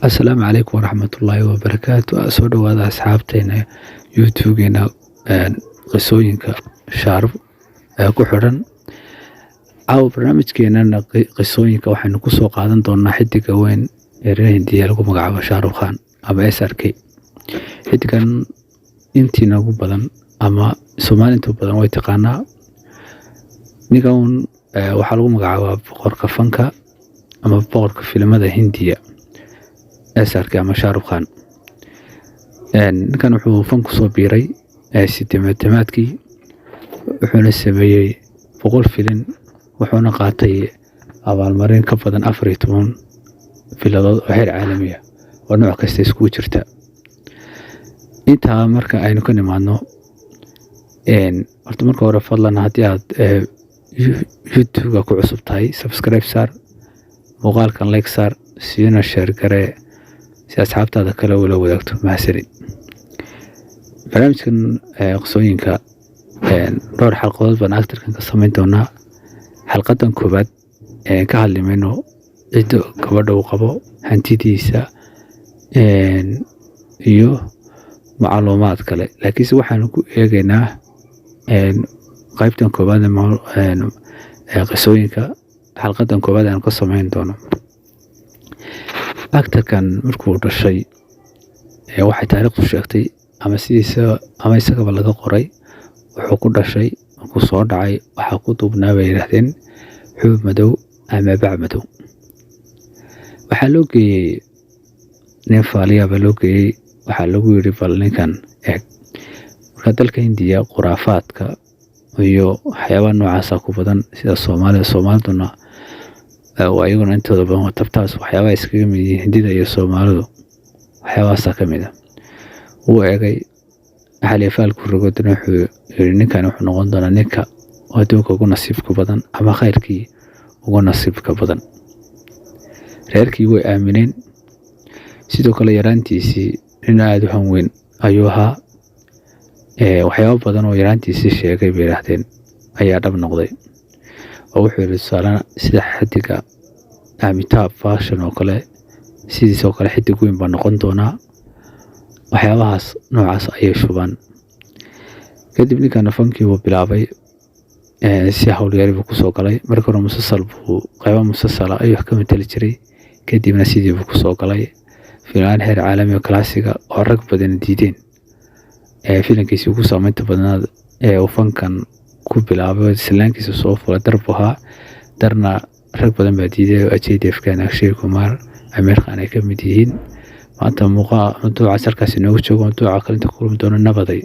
Asalaamu calaykum waraxmatullaahi wabarakaatu. Soo dhawaada asxaabteena YouTube-geena qisooyinka Shaarub ee ku xidhan. Caawa barnaamijkeenana qisooyinka waxaynu ku soo qaadan doonaa xidiga weyn ee reer Hindiya lagu magacaabo Shaarub Khan ama SRK. Xidigan intiina ugu badan ama Soomaali inta badan way taqaanaa. Ninkan waxaa lagu magacaabaa boqorka fanka ama boqorka filimada Hindiya, SRK ama Shaarub Khan. Ninkan wuxuu fan kusoo biiray sideetamaadkii, wuxuuna sameeyey 100 filin, wuxuuna qaatay abaalmarin ka badan 14 filadood oo heer caalami ah oo nooc kasta iskugu jirta. Intaa marka aynu ka nimaadno, horta marka hore fadlan haddii aad YouTube-ga ku cusub tahay, subscribe saar, muuqaalkan like saar, siina share garee si asxaabtaada kale ula wadaagto. Mahadsanid. Barnaamijkan qisooyinka dhowr xalqadood baan actorkan ka samayn doonaa. Xalqadan koowaad ka hadli mayno cidda gabadha uu qabo, hantidiisa iyo macluumaad kale, laakiinse waxaanu ku eegaynaa qaybtan koowaad qisooyinka, xalqadan koowaad aanu ka samayn doono. Actorkan markuu dhashay, waxay taariikhdu sheegtay ama sidiisa ama isagaba laga qoray, wuxuu ku dhashay markuu soo dhacay waxaa ku duubnaa bay yidhaahdeen xuub madow ama bac madow. Waxaa loo geeyey nin faaliya baa loo geeyey. Waxaa lagu yidhi, "Bal ninkan eeg." Marka dalka Hindiya khuraafaadka iyo waxyaabaha noocaasa ku badan sida Soomaalida. Soomaaliduna waa iyaguna intooda badan tabtaas waxyaabaha iskaga mid yihiin Hindida iyo Soomaalidu, waxyaabahaasaa ka mid ah. Wuu eegay xaliifaalku rogodana, wuxuu yidhi, "Ninkan wuxuu noqon doonaa ninka adduunka ugu nasiibka badan ama khayrkii ugu nasiibka badan." Reerkii way aamineen. Sidoo kale yaraantiisii nin aada u hanweyn ayuu ahaa. Waxyaabo badan oo yaraantiisii sheegay bay yidhaahdeen ayaa dhab noqday, oo wuxuu yidhi tusaalena sida xidiga Amitabh Bachchan oo kale, sidiisoo kale xidig weyn baa noqon doonaa. Waxyaabahaas noocaas ayay shubaan. Kadib ninkana fankii buu bilaabay, si howlyari buu kusoo galay. Markii hore musasal buu qaybo musasala ayuu wax ka matali jiray, kadibna sidii buu kusoo galay filaan heer caalami oo kalaasiga oo rag badan diideen. Filankiisii ugu saameynta badnaad ee uu fankan ku bilaabay, islaankiisa soo fulay, Dar buu ahaa. Darna rag badan baa diiday oo Ajay Devgan, Akshay Kumar, Aamir Khan ay ka mid yihiin. Maanta muuqaa mawduucaas halkaas inoogu joogo. Mawduuca kale inta ku kulmi doono, nabaday.